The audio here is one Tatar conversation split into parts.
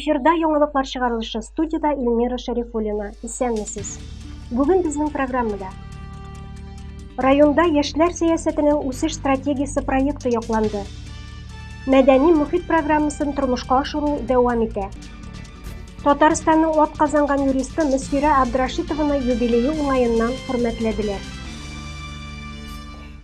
Эфирда яңалыклар чыгарылышы студияда Эльмира Шәрифуллина. Исәнмесез. Бүген безнең программада Районда яшьләр сәясәтенең үсеш стратегиясе проекты якланды. Мәдәни мохит программасын тормышка ашыру дәвам итә. Татарстанның атказанган юристы Мөсфирә Абдрашитованы юбилее уңаеннан хөрмәтләделәр.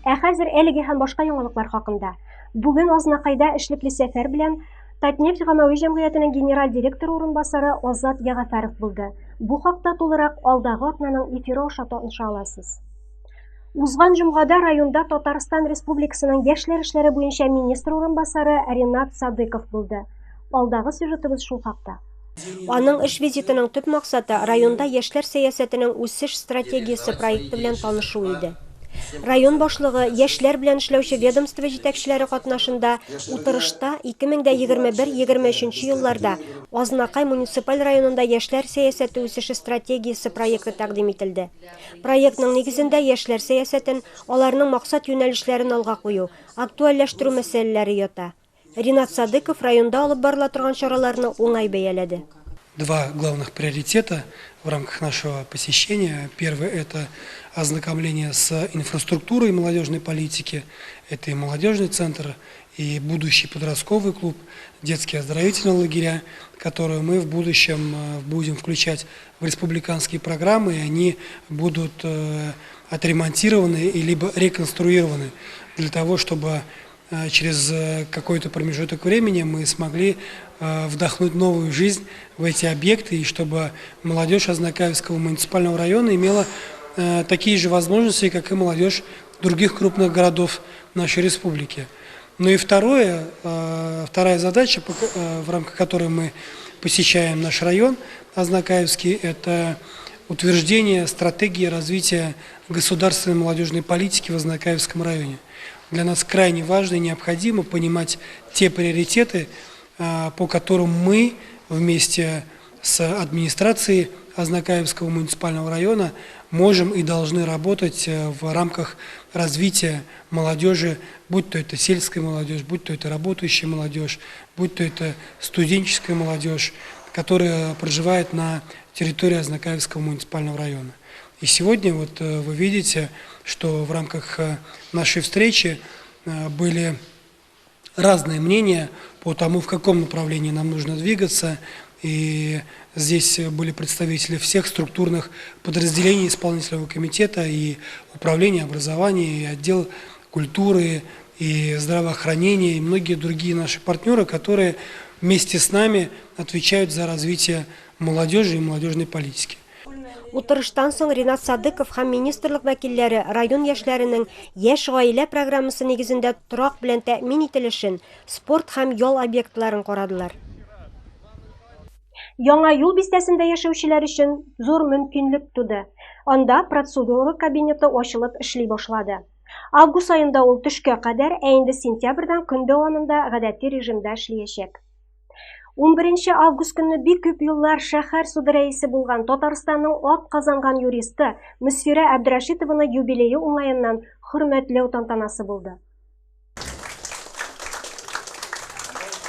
Ә хәзер әлеге һәм башка яңалыклар хакында. Бүген Азнакайда эшлекле сәфәр белән Татнефть гамәви җәмгыятенең генераль директоры урынбасары Азат Ягафәров булды. Бу хакта тулырак алдагы атнаның эфиры аша таныша аласыз. Узган җомгада районда Татарстан Республикасының яшьләр эшләре буенча министр урынбасары Ринат Садыков булды. Алдагы сюжетыбыз шул хакта. Аның эш визитының төп максаты районда яшьләр сәясәтенең үсеш стратегиясе проекты белән танышу иде. Район башлыгы, яшьләр белән эшләүче ведомство җитәкчеләре катнашында утырышта 2021-23 елларда Азнакай муниципаль районында яшьләр сәясәте үсеше стратегиясе проекты тәкъдим ителде. Проектның нигезендә яшьләр сәясәтен, аларның максат-юнәлешләрен алга кую, актуальләштерү мәсьәләләре ята. Ринат Садыков районда алып барыла торган чараларны уңай бәяләде. Два главных приоритета в рамках нашего посещения. Первый – это ознакомление с инфраструктурой молодежной политики. Это и молодежный центр, и будущий подростковый клуб, детские оздоровительные лагеря, которые мы в будущем будем включать в республиканские программы, и они будут отремонтированы и либо реконструированы для того, чтобы через какой-то промежуток времени мы смогли вдохнуть новую жизнь в эти объекты, и чтобы молодежь Азнакаевского муниципального района имела такие же возможности, как и молодежь других крупных городов нашей республики. Ну и второе, вторая задача, в рамках которой мы посещаем наш район Азнакаевский, это утверждение стратегии развития государственной молодежной политики в Азнакаевском районе. Для нас крайне важно и необходимо понимать те приоритеты, по которым мы вместе с администрацией Азнакаевского муниципального района можем и должны работать в рамках развития молодежи, будь то это сельская молодежь, будь то это работающая молодежь, будь то это студенческая молодежь, которая проживает на территории Азнакаевского муниципального района. И сегодня вот вы видите, что в рамках нашей встречи были разные мнения по тому, в каком направлении нам нужно двигаться. И здесь были представители всех структурных подразделений исполнительного комитета, и управления образования, и отдел культуры, и здравоохранения, и многие другие наши партнеры, которые вместе с нами отвечают за развитие молодежи и молодежной политики. Утырыштан соң Ринат Садыков һәм министрлык вәкилләре район яшьләренең Яшь гаилә программасы нигезендә торак белән тәэмин ителешен, спорт һәм ял объектларын карадылар. Яңа юл бистәсендә яшәүчеләр өчен зур мөмкинлек туды. Анда процедура кабинеты ачылып эшли башлады. Август аенда ул төшкә кадәр, ә инде сентябрьдән көн дәвамында гадәти режимда эшләячәк. 11 август көнне бик күп еллар шәһәр суды рәисе булган Татарстанның атказанган юристы Мөсфирә Әбдрәшитованы юбилее уңаеннан хөрмәтләү тантанасы булды.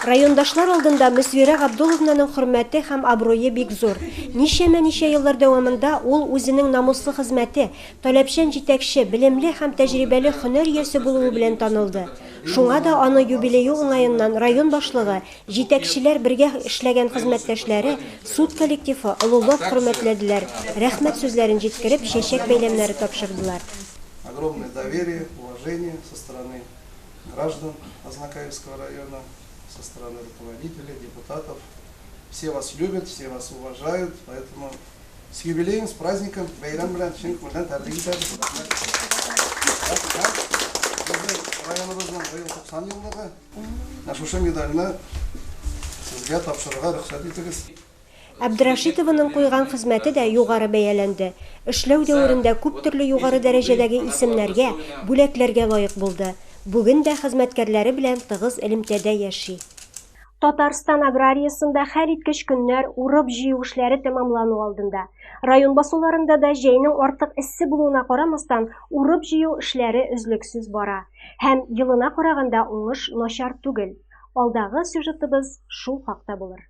Райондашлар алдында Мөсвирә Габдулловнаның хөрмәте һәм абруе бик зур. Ничәмә-ничә еллар дәвамында ул үзенең намуслы хезмәте, таләпчән җитәкче, белемле һәм тәҗрибәле һөнәр иясе булуы белән танылды. Шуңа да аны юбилее уңаеннан район башлыгы, җитәкчеләр, бергә эшләгән хезмәттәшләре, суд коллективы олылап хөрмәтләделәр, рәхмәт сүзләрен җиткереп, чәчәк бәйләмнәре тапшырдылар. Огромное доверие, уважение со стороны граждан Азнакаевского района, со стороны руководителей, депутатов. Все вас любят, все вас уважают, поэтому с юбилеем, с праздником, бәйрәм белән чын күңелдән тәбрик итәбез. Рәхмәт. Безнең районыбызның быел 90 еллыгы. Менә шушы медальне сезгә тапшырырга рөхсәт итегез. Әбдрәшитованың куйган хезмәте дә югары бәяләнде. Эшләү дәверендә күп төрле югары дәрәҗәдәге исемнәргә, бүләкләргә лаек булды. Бүген дә хезмәткәрләре белән тыгыз элемтәдә яши. Татарстан аграриясендә хәлиткеч көннәр, урып-җыю эшләре тәмамлану алдында. Район басуларында да җәйнең артык эссе булуына карамастан, урып-җыю эшләре өзлексез бара. Һәм елына караганда уңыш начар түгел. Алдагы сюжетыбыз шул хакта булыр.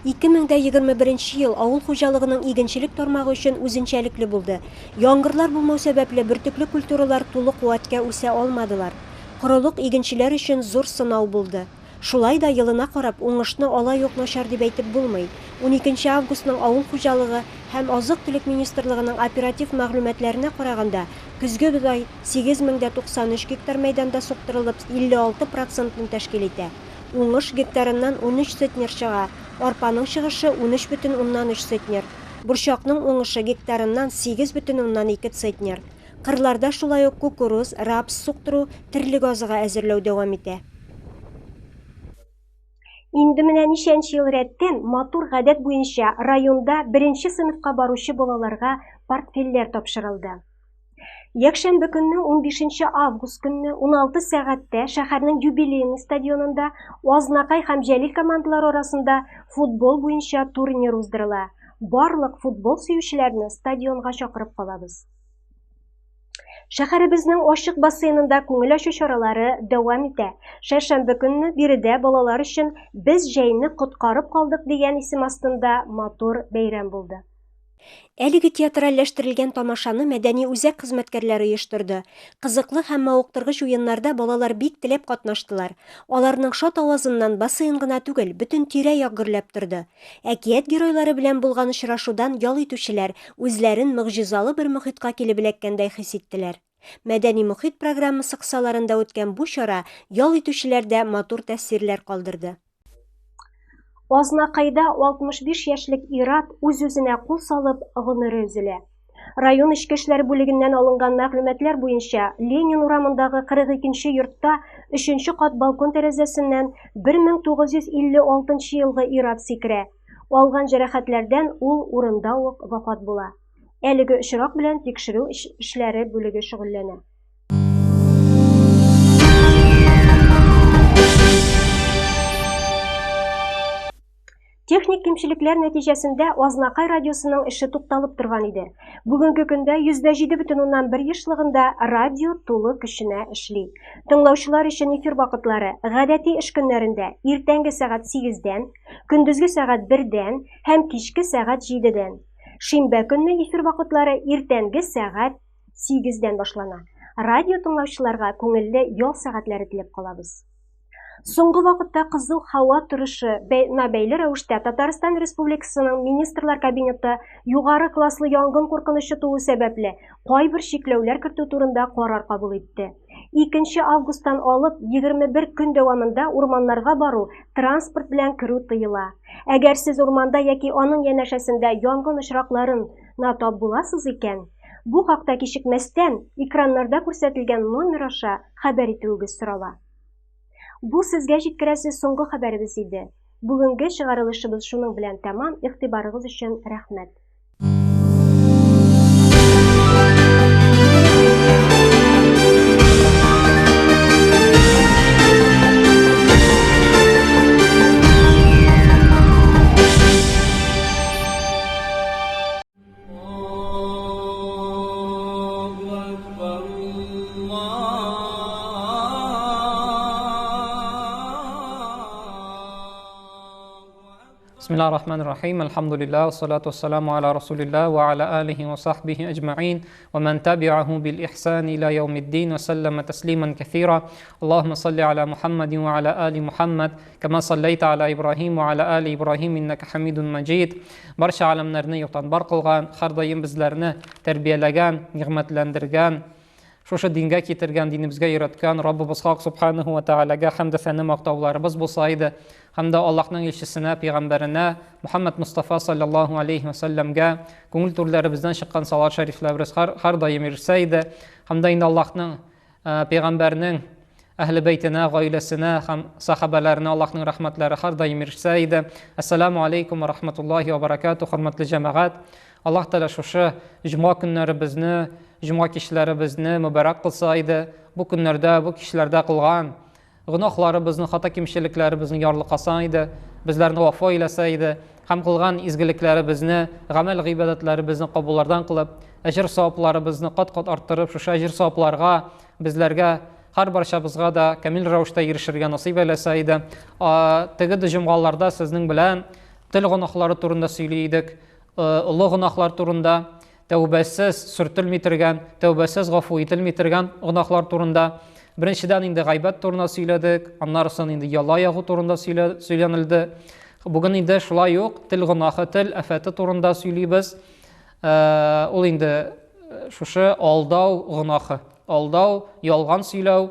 2021 ел авыл хуҗалыгының игенчелек тармагы өчен үзенчәлекле булды. Яңгырлар булмау сәбәпле, бөртекле культуралар тулы куәткә үсә алмадылар. Корылык игенчеләр өчен зур сынау булды. Шулай да, елына карап, уңышны алай ук начар дип әйтеп булмый. Уникенче августның Авыл хуҗалыгы һәм азык-төлек министрлыгының оператив мәгълүматларына караганда, көзге бодай 8093 гектар мәйданда суктырылып, 56 процентны тәшкил итә. Уңыш гектарыннан 13 центнер чыга, арпаның чыгышы 13,3 центнер, борчакның уңышы гектарыннан 8,2 центнер. Кырларда шулай ук кукуруз, рапс суктыру, терлек азыгы әзерләү дәвам итә. Инде менә ничәнче ел рәттән матур гадәт буенча районда беренче сыйныфка баручы балаларга портфельләр тапшырылды. Якшәмбе көнне 15 август көнне 16 сәгатьтә шәһәрнең Юбилейный стадионында Азнакай һәм Җәлил командалары арасында футбол буенча турнир уздырыла. Барлык футбол сөючеләрне стадионга чакырып калабыз. Шәһәребезнең ачык бассейнында күңел ачу чаралары дәвам итә. Шәршәмбе көнне биредә балалар өчен Без җәйне коткарып калдык дигән исем астында матур бәйрәм булды. Әлеге театральләштерелгән тамашаны мәдәни үзәк хезмәткәрләре оештырды. Кызыклы һәм мавыктыргыч уеннарда балалар бик теләп катнаштылар. Аларның шат авазыннан бассейн гына түгел, бөтен тирә-як гөрләп торды. Әкият геройлары белән булган очрашудан ял итүчеләр үзләрен могҗизалы бер мохитка килеп эләккәндәй хис иттеләр. Мәдәни мохит программасы кысаларында үткән бу чара ял итүчеләрдә матур тәэсирләр калдырды. Азнакайда 65 яшьлек ир-ат үз-үзенә кул салып, гомере өзелә. Район эчке эшләр бүлегеннән алынган мәгълүматлар буенча, Ленин урамындагы 42 нче йортта өченче кат балкон тәрәзәсеннән 1956 елгы ир-ат сикерә. Алган җәрәхәтләрдән ул урында ук вафат була. Әлеге очрак белән тикшерү эшләре бүлеге шөгыльләнә. Техник кимчелекләр нәтиҗәсендә Азнакай радиосының эше тукталып торган иде. Бүгенге көндә 107,1 ешлыгында радио тулы көченә эшли. Тыңлаучылар өчен эфир вакытлары гадәти эш көннәрендә иртәнге сәгать 8-дән, көндезге сәгать 1-дән һәм кичке сәгать 7-дән. Шимбә көнне эфир вакытлары иртәнге сәгать 8-дән башлана. Радио тыңлаучыларга күңелле ял сәгатьләре теләп калабыз. Соңгы вакытта кызу һава торышы на бәйле рәвештә Татарстан Республикасының Министрлар Кабинеты югары класслы янгын куркынычы туу сәбәпле кайбер чикләүләр кертү турында карар кабул итте. 2 августтан алып 21 көн дәвамында урманнарга бару, транспорт белән керү тыела. Әгәр сез урманда яки аның янәшәсендә янгын очракларына тап буласыз икән, бу хакта кичекмәстән экраннарда күрсәтелгән номер аша хәбәр итүегез сорала. Бу сезгә җиткерәсе соңгы хәбәребез иде. Бүгенге чыгарылышыбыз шуның белән тәмам, игътибарыгыз өчен рәхмәт. بسم الله الرحمن الرحيم الحمد لله والصلاة والسلام على رسول الله وعلى آله وصحبه أجمعين ومن تبعه بالإحسان إلى يوم الدين وسلم تسليما كثيرا اللهم صل على محمد وعلى آل محمد كما صليت على إبراهيم وعلى آل إبراهيم إنك حميد مجيد Барча галәмнәрне юктан бар кылган, һәрдаим безләрне тәрбияләгән, нигъмәтләндергән, шушы дингә китергән, динебезгә өйрәткән Раббыбыз Хак Субханаһу ва Тәгаләгә хәмде сәне мактауларыбыз булса иде. Һәм дә Аллаһның илчесенә, пәйгамбәренә, Мухаммад Мустафа саллаллаһу алейхи ва сәлләмгә күңел түрләребездән чыккан салат шәрифләребез һәрдаим ирешсә иде. Һәм дә инде Аллаһның Пәйгамбәрнең әһле бәйтенә, гаиләсенә һәм сахабәләренә Аллаһның рәхмәтләре һәрдаим ирешсә иде. Әссәламу алейкум ва рахматуллахи ва баракату, хөрмәтле җәмәгать. Аллаһ Тәгалә шушы җомга көннәребезне, җомга кичләребезне мөбарәк кылса иде. Бу көннәрдә, бу кичләрдә кылган Гөнаһларыбызны, хата-кимчелекләребезне ярлыкаса иде, безләрне гафу әйләсә иде һәм кылган изгелекләребезне, гамәл-гыйбадәтләребезне кабуллардан кылып, әҗер-савапларыбызны кат-кат арттырып, шушы әҗер-савапларга безләргә, һәрбарчабызга да камил рәвештә ирешергә насыйп әйләсә иде. Теге җомгаларда сезнең белән тел гөнаһлары турында сөйли идек, олы гөнаһлар турында, тәүбәсез сөртелми торган, тәүбәсез гафу ителми торган гөнаһлар турында. Беренчедән инде гайбәт турында сөйләдек, аннарысын инде яла ягу турында сөйләнелде. Бүген инде шулай ук тел гөнаһы, тел афәте турында сөйлибез. Ул инде шушы алдау гөнаһы, алдау, ялган сөйләү.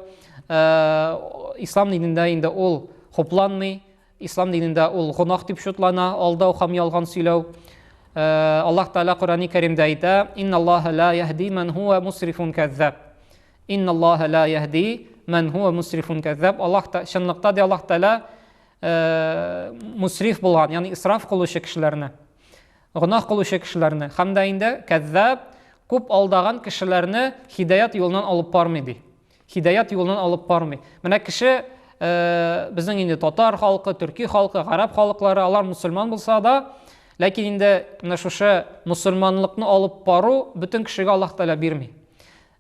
Ислам динендә инде ул хупланмый, Ислам динендә ул гөнаһ дип шутлана, алдау һәм ялган сөйләү. Аллаһ Тәгалә Коръәни Кәримдә әйтә: "Инналлаһа ла яһди ман хуа мусрифун кәззаб". Инналлаһа ла яһди ман хуа мусрифун кәззаб. Аллаһ та чынлыкта ди Аллаһ Тәгалә мусриф булган, ягъни исраф кылучы кешеләрне, гөнаһ кылучы кешеләрне һәм дә инде кәззаб күп алдаган кешеләрне һидаят юлыннан алып бармый ди. Һидаят юлыннан алып бармый. Менә кеше э, безнең инде татар халкы, төрки халкы, гарәп халыклары, алар мусульман булса да, ләкин инде менә шушы мусульманлыкны алып бару бөтен кешегә Аллаһ Тәгалә бирми.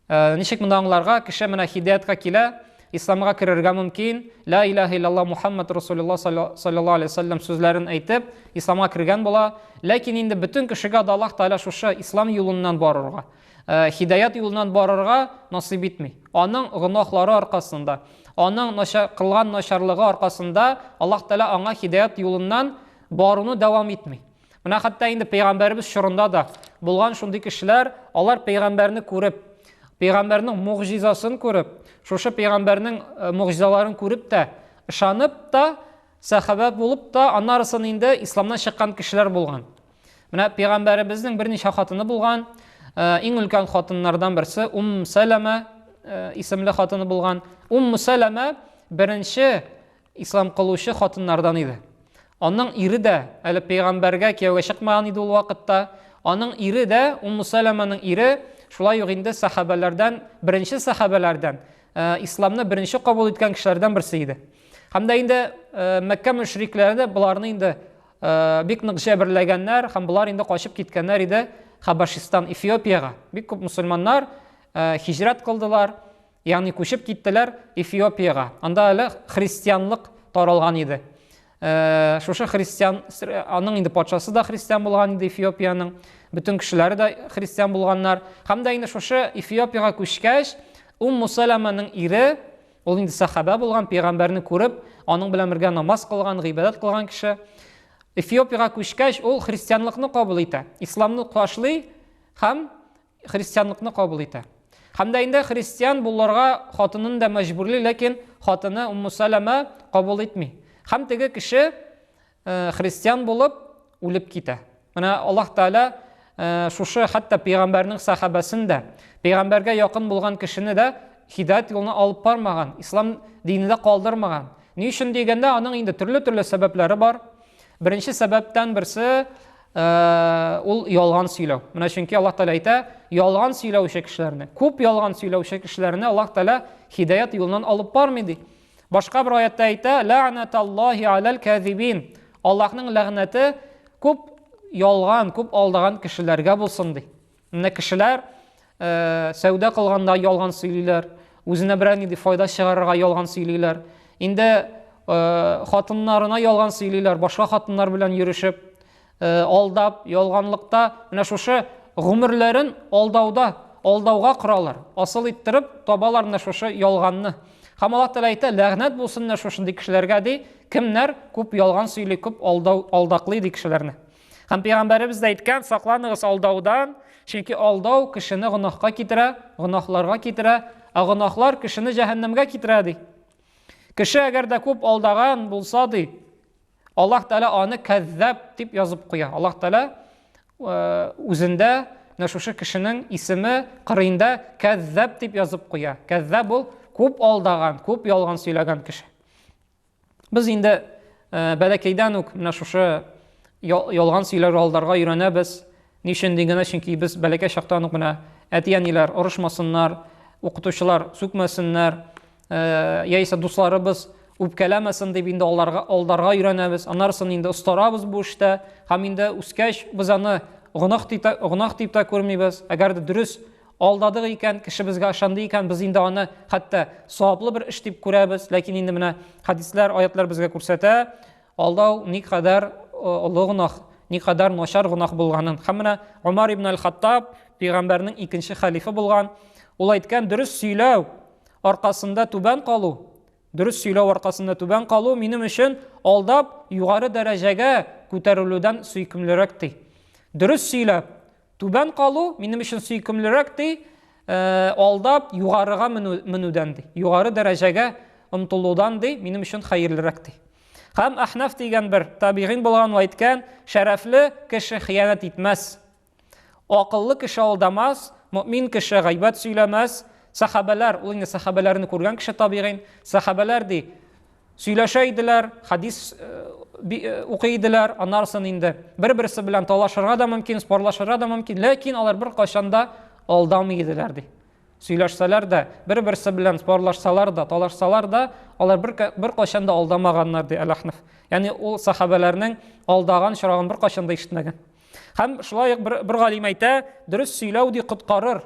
Э, ничек монда аңларга? Кеше менә һидаятка килә, исламга керергә мөмкин, ла илаһа иллаллаһ Мухаммад Расулуллаһ саллаллаһу алейһи вәсәлләм сүзләрен әйтеп, исламга кергән була. Ләкин инде бөтен кешегә дә Аллаһ Тәгалә шушы ислам юлыннан барырга, Э, һидаят юлыннан барырга насыйп итми. Аның гөнаһлары аркасында, аның начар, кылган начарлыгы аркасында Аллаһ Тәгалә аңа һидаят юлыннан баруны дәвам итми. Менә хәтта инде пәйгамбәребез чорында да булган шундый кешеләр, алар пәйгамбәрне күреп, пәйгамбәрнең мугъҗизасын күреп, шушы пәйгамбәрнең э, мугъҗизаларын күреп тә, ышанып та, сәхабә булып та, аннарысын инде исламнан чыккан кешеләр булган. Менә пәйгамбәребезнең берничә хатыны булган. Э, иң өлкән хатыннардан берсе Ум Сәләмә э, исемле хатыны булган. Ум Сәләмә беренче ислам кылучы хатыннардан иде. Аның ире дә әле пәйгамбәргә кияүгә чыкмаган иде ул вакытта. Аның ире дә Ум Сәләмәнең ире шулай ук инде сахабәләрдән, беренче сахабәләрдән, э, исламны беренче кабул иткән кешеләрдән берсе иде. Һәм дә инде Мәккә мөшрикләре дә боларны инде бик нык җәберләгәннәр һәм болар инде качып киткәннәр иде Хабашистан, Эфиопиягә. Бик күп мусульманнар хиҗрәт кылдылар, ягъни күчеп киттеләр Эфиопиягә. Анда әле христианлык таралган иде. Шушы христиан, аның инде патшасы да христиан булган иде Эфиопиянең, бөтен кешеләре дә христиан булганнар. Һәм дә инде шушы Эфиопиягә күчкәч, Умму Саламаның ире Ул инде сәхабә булган, пәйгамбәрне күреп, аның белән бергә намаз кылган, гыйбадәт кылган кеше. Эфиопиягә күчкәч, ул христианлыкны кабул итә. Исламны ташлый һәм христианлыкны кабул итә. Һәм дә инде христиан булырга хатынын да мәҗбүрли, ләкин хатыны Умму Салама кабул итми. Һәм теге кеше Э, христиан булып үлеп китә. Менә Аллаһ Тәгалә э, шушы хәтта пәйгамбәрнең сахабәсен дә, пәйгамбәргә якын булган кешене дә һидаят юлына алып бармаган, ислам динендә калдырмаган. Ни өчен дигәндә, аның инде төрле-төрле сәбәпләре бар. Беренче сәбәптән берсе э, ул ялган сөйләү. Менә чөнки Аллаһ Тәгалә әйтә, ялган сөйләүче кешеләрне, күп ялган сөйләүче кешеләрне Аллаһ Тәгалә һидаят юлыннан алып бармый ди. Башка бер аятта әйтә, Ләгънәталлаһи аләл кәзибин. Аллаһның ләгънәте күп ялган, күп алдаган кешеләргә булсын ди. Менә кешеләр э, сәүдә кылганда ялган сөйлиләр, үзенә берәр нинди файда чыгарырга ялган сөйлиләр. Инде э, хатыннарына ялган сөйлиләр, башка хатыннар белән йөрешеп, Э, алдап, ялганлыкта менә шушы гомерләрен алдауда, алдауга коралар. Асыл иттереп табалар менә шушы ялганны. Һәм Аллаһ Тәгалә әйтә, ләгънәт булсын менә шушындый кешеләргә ди, кемнәр күп ялган сөйли, күп алдау, алдаклый ди кешеләрне. Һәм пәйгамбәребез дә әйткән, сакланыгыз алдаудан, чөнки алдау кешене гөнаһка китерә, гөнаһларга китерә, ә гөнаһлар кешене җәһәннәмгә китерә ди. Кеше әгәр дә күп алдаган булса ди, Аллаһ Тәгалә аны кәззаб дип язып куя. Аллаһ Тәгалә э, үзендә менә шушы кешенең исеме кырыенда кәззаб дип язып куя. Кәззаб ул күп алдаган, күп ялган сөйләгән кеше. Без инде э, бәләкәйдән үк менә шушы ялган сөйләргә алдарга өйрәнәбез. Ни өчен дигәндә, чөнки без бәләкәй чактан ук менә әти-әниләр орышмасыннар, укытучылар сүкмәсеннәр, э, яисә дусларыбыз үпкәләмәсен дип инде аларга алдарга өйрәнәбез. Аннарысын инде остарабыз бу эштә һәм инде үскәч без аны гөнаһ дип тә, гөнаһ дип тә күрмибез. Әгәр дә дөрес алдадык икән, кеше безгә ышанды икән, без инде аны хәтта саваплы бер эш дип күрәбез. Ләкин инде менә хәдисләр, аятлар безгә күрсәтә, алдау никадәр олы гөнаһ, никадәр начар гөнаһ булганын. Һәм менә Умар ибн аль-Хаттаб, пәйгамбәрнең икенче хәлифе булган, ул әйткән, дөрес сөйләү аркасында түбән калу, дөрес сөйләү аркасында түбән калу минем өчен алдап югары дәрәҗәгә күтәрелүдән сөйкемлерәк ди. Дөрес сөйләп, Түбән калу минем өчен сөйкемлерәк ди, алдап югарыга менү, менүдән ди. Югары дәрәҗәгә омтылудан ди, минем өчен хәерлерәк ди. Һәм Әхнаф дигән бер табигин булган ул әйткән, шәрәфле кеше хыянәт итмәс. Акыллы кеше алдамас, мөмин кеше гайбәт сөйләмәс. Сахабәләр, ул инде сахабәләрне күргән кеше табигин, сахабәләр ди, Сөйләшә иделәр, хадис укый иделәр, аннарысын инде бер-берсе белән талашырга да мөмкин, спорлашырга да мөмкин, ләкин алар беркайчан да алдамый иделәр ди. Сөйләшсәләр дә, бер-берсе белән спорлашсалар да, талашсалар да, алар беркайчан да алдамаганнар ди Әл-Әхнаф. Ягъни ул сахабәләрнең алдаган чырагын беркайчан да ишетмәгән. Һәм шулай ук бер галим әйтә, дөрес сөйләү ди коткарыр.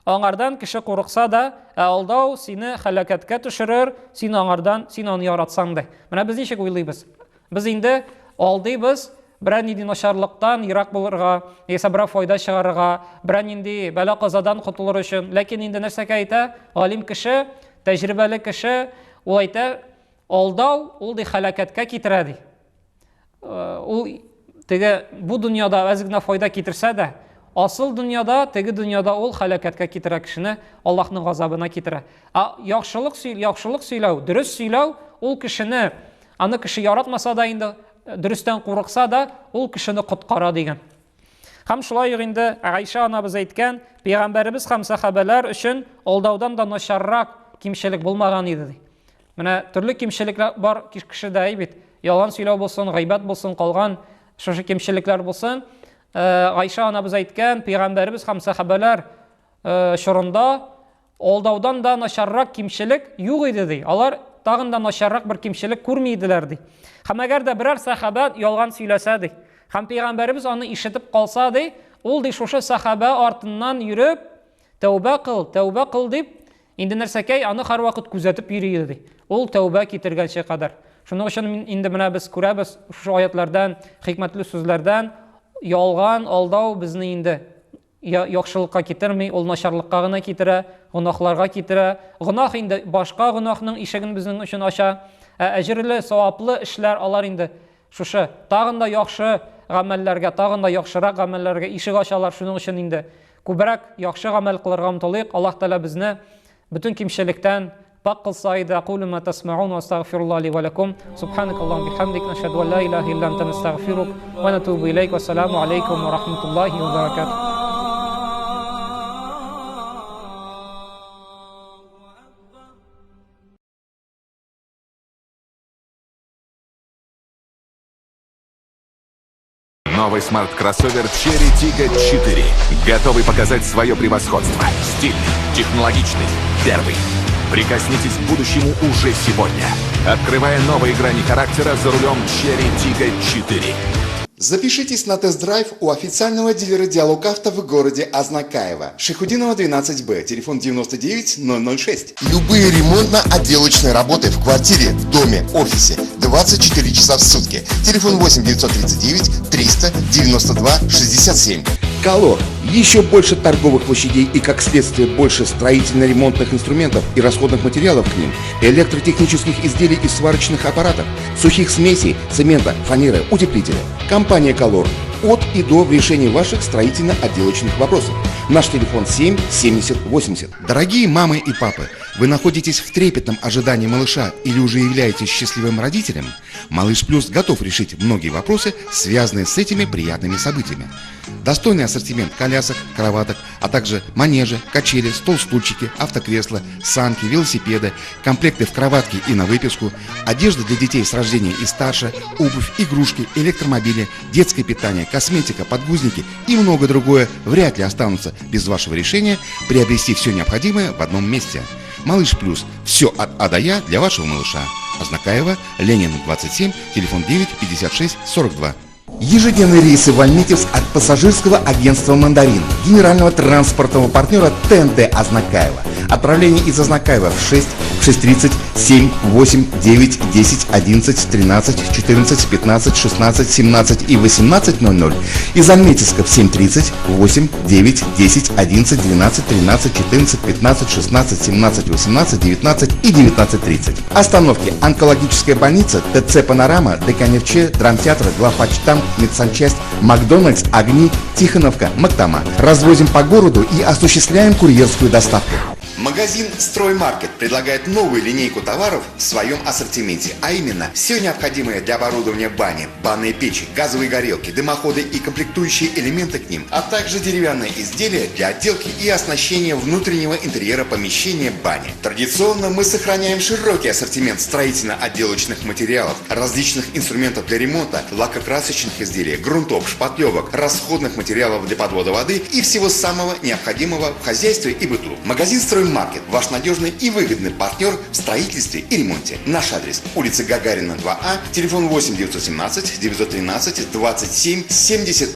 Аңардан кеше курыкса да, ә алдау сине һәлакәткә төшерер, син аңардан, син аны яратсаң да. Менә без ничек уйлыйбыз? Без инде алдыйбыз, берәр нинди начарлыктан ерак булырга, яисә берәр файда чыгарырга, берәр нинди бәла-казадан котылыр өчен. Ләкин инде нәрсәгә әйтә? Галим кеше, тәҗрибәле кеше, ул әйтә, алдау ул ди һәлакәткә китерә ди. Ул теге бу дөньяда әз генә файда китерсә дә, асыл дөньяда, теге дөньяда ул һәлакәткә китерә кешене, Аллаһның газабына китерә. Ә яхшылык яхшылык сөйләү, дөрес сөйләү ул кешене, аны кеше яратмаса да инде, дөрестән курыкса да, ул кешене коткара дигән. Һәм шулай ук инде Гайша анабыз әйткән, пәйгамбәребез һәм сәхабәләр өчен алдаудан да начаррак кимчелек булмаган иде ди. Менә төрле кимчелекләр бар кешедә әй бит. Ялган сөйләү булсын, гайбәт булсын, калган шушы кимчелекләр булсын. Гайша анабыз әйткән, пәйгамбәребез һәм сәхабәләр чорында алдаудан да начаррак кимчелек юк иде ди. Алар тагын да начаррак бер кимчелек күрми иделәр ди. Һәм әгәр дә берәр сәхабә ялган сөйләсә ди, һәм пәйгамбәребез аны ишетеп калса ди, ул ди шушы сәхабә артыннан йөреп, тәүбә кыл, тәүбә кыл дип, Инде нәрсәкәй аны һәрвакыт күзәтеп йөри иде ди. Ул тәүбә китергәнче кадәр. Шуның өчен инде менә без күрәбез шушы аятлардан, хикмәтле сүзләрдән, ялган, алдау безне инде яхшылыкка китерми, ул начарлыкка гына китерә, гөнаһларга китерә. Гөнаһ инде башка гөнаһның ишеген безнең өчен ача. Ә әҗерле, саваплы эшләр алар инде шушы тагын да яхшы гамәлләргә, тагын да яхшырак гамәлләргә ишек ачалар. Шуның өчен инде күбрәк яхшы гамәл кылырга омтылыйк. Аллаһ Тәгалә безне бөтен кимчелектән пакь кылса иде. Акулу ма тасмаун ва астагфируллаһ ли ва лакум. Субханакаллахумма бихамдик нашһаду ан ла илаһа илля анта настагфирук ва натубу илейк. Вассаламу алейкум ва рахматуллахи ва баракатух. Новый смарт-кроссовер Chery Tiggo 4. Готовый показать свое превосходство. Стильный, технологичный, первый. Прикоснитесь к будущему уже сегодня. Открывая новые грани характера за рулем Chery Tiggo 4. Запишитесь на тест-драйв у официального дилера «Диалог Авто» в городе Азнакаево. Шайхутдинова, 12Б, телефон 99 006. Любые ремонтно-отделочные работы в квартире, в доме, офисе 24 часа в сутки. Телефон 8 939 392 67. Колор. Еще больше торговых площадей и, как следствие, больше строительно-ремонтных инструментов и расходных материалов к ним, электротехнических изделий и сварочных аппаратов, сухих смесей, цемента, фанеры, утеплителя. Компания «Колор». От и до в решении ваших строительно-отделочных вопросов. Наш телефон 7 70 80. Дорогие мамы и папы, вы находитесь в трепетном ожидании малыша или уже являетесь счастливым родителем? Малыш Плюс готов решить многие вопросы, связанные с этими приятными событиями. Достойный ассортимент колясок, кроваток, а также манежи, качели, стол-стульчики, автокресла, санки, велосипеды, комплекты в кроватке и на выписку, одежда для детей с рождения и старше, обувь, игрушки, электромобили, детское питание, косметика, подгузники и многое другое вряд ли останутся без вашего решения приобрести все необходимое в одном месте. Малыш Плюс. Все от А до Я для вашего малыша. Азнакаево, Ленина, 27, телефон 9 56 42. Ежедневные рейсы в Альметьевск от пассажирского агентства «Мандарин», генерального транспортного партнера ТНТ Азнакаево. Отправление из Азнакаева в 6, в 6:30, 7, 8, 9, 10, 11, 13, 14, 15, 16, 17 и 18:00. Из Альметьевска в 7:30, 8, 9, 10, 11, 12, 13, 14, 15, 16, 17, 18, 19 и 19:30. Остановки: Онкологическая больница, ТЦ «Панорама», ДК «Нефче», Драмтеатр, Главпочтамт, Медсанчасть, Макдональдс, Огни, Тихоновка, Мактама. Развозим по городу и осуществляем курьерскую доставку. Магазин «Строймаркет» предлагает новую линейку товаров в своем ассортименте, а именно все необходимое для оборудования бани, банные печи, газовые горелки, дымоходы и комплектующие элементы к ним, а также деревянные изделия для отделки и оснащения внутреннего интерьера помещения бани. Традиционно мы сохраняем широкий ассортимент строительно-отделочных материалов, различных инструментов для ремонта, лакокрасочных изделий, грунтов, шпатлевок, расходных материалов для подвода воды и всего самого необходимого в хозяйстве и быту. Магазин «Строймаркет» – ваш надежный и выгодный партнер в строительстве и ремонте. Наш адрес: улица Гагарина, 2А, телефон 8 917 913 27 70.